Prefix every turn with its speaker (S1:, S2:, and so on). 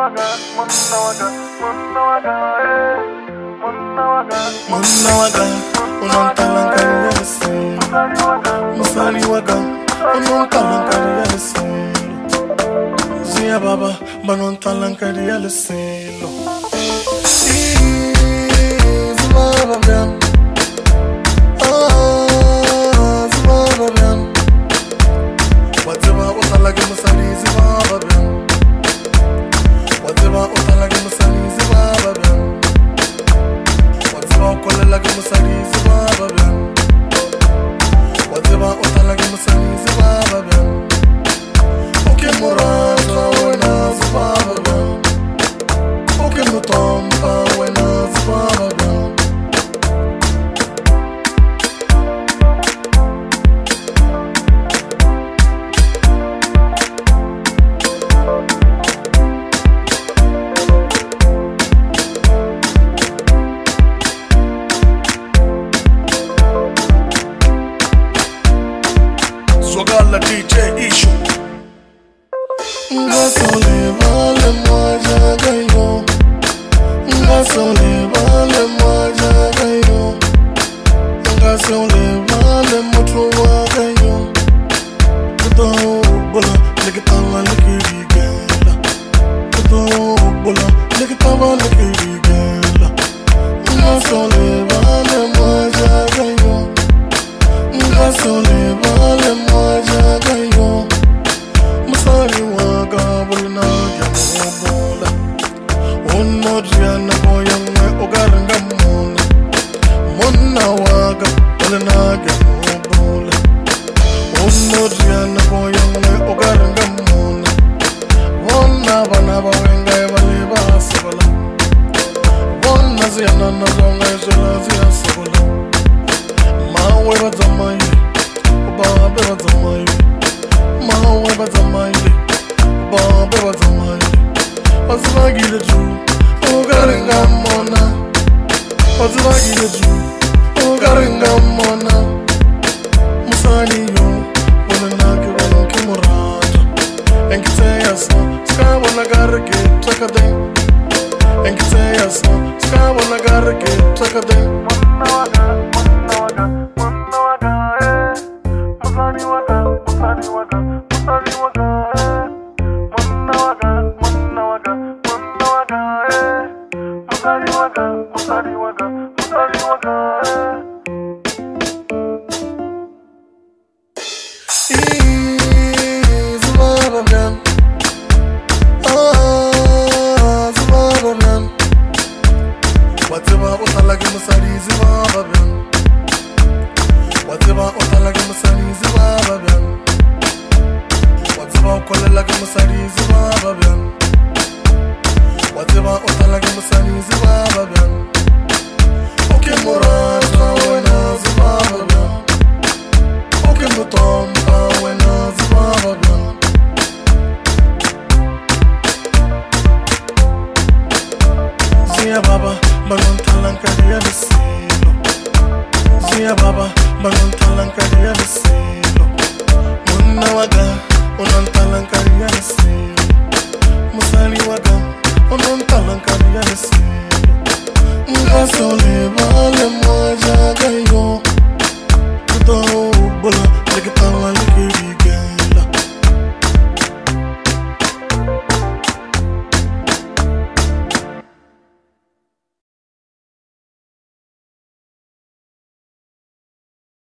S1: Monna wa ka o no ntalanka ya leselo. Mosadi wa ka o no ntalanka ya leselo. Zia baba ba no ntalanka ya leselo. Zibaba bjang, ah zibaba bjang, wa tseba o tlala ke mosadi zibaba bjang, wa tseba o tlala ke mosadi zibaba bjang, wa tseba o kolela ke mosadi zibaba bjang, wa tseba o tlala ke mosadi zibaba bjang, o ke morata wena zibaba bjang, o ke motompa wena zibaba bjang.
S2: Zwakala DJ Issue.
S1: Nka se o lebale moajaka yo, nka se o lebale moajaka yo, nka se o lebale motho wa ka yo. Ke tlo gopola le ke taba le ke dikela, ke tlo gopola le ke taba le ke dikela. Nka se o lebale moajaka yo, nka se o lebale moajaka yo. Mosadi wa ka bolena ke a mo gopola, o nno tšea nako ye nngwe o ka re nka mmona. Monna wa ka bolena ke a mo gopola, o nno tšea nako ye nngwe o ka re nka mmona. Bona bana ba wenga e ba le ba sokola, bona seyanana tsonga e tswela se a sokola. Mawe ba tsamaile, babe ba tsamaile, mawe ba tsamaile, babe ba tsamaile. Ba tseba ke ile tu, o ka re nka mmona. Ba tseba ke ile tu, o ka re nka mmona. Mosadi yo bolena ke bona ke mo rata, and ke tseya sa ska bona ka re ke thakateng, and ke tseya sa ska bona ka re ke thakateng.
S3: Monna wa ka, monna wa ka, monna wa ka, eh. Mosadi wa ka, mosadi wa ka, mosadi wa ka, eh. Monna wa ka, monna wa ka, monna wa ka, eh. Mosadi wa ka, mosadi wa ka, mosadi wa ka, eh.
S1: Zibaba bjang, ah zibaba bjang, wa tseba o tlala ke mosadi zibaba bjang, wa tseba o tlala ke mosadi zibaba bjang, wa tseba o kolela ke mosadi zibaba bjang, wa tseba o tlala ke mosadi zibaba bjang, o ke morata wena zibaba bjang, o ke motompa wena zibaba bjang. Zia baba ba no ntalanka ya leselo, Zia baba ba no ntalanka ya leselo. Monna wa ka o no ntalanka ya leselo, mosadi wa ka o no ntalanka ya leselo. Nka se o lebale moajaka yo, ke tlo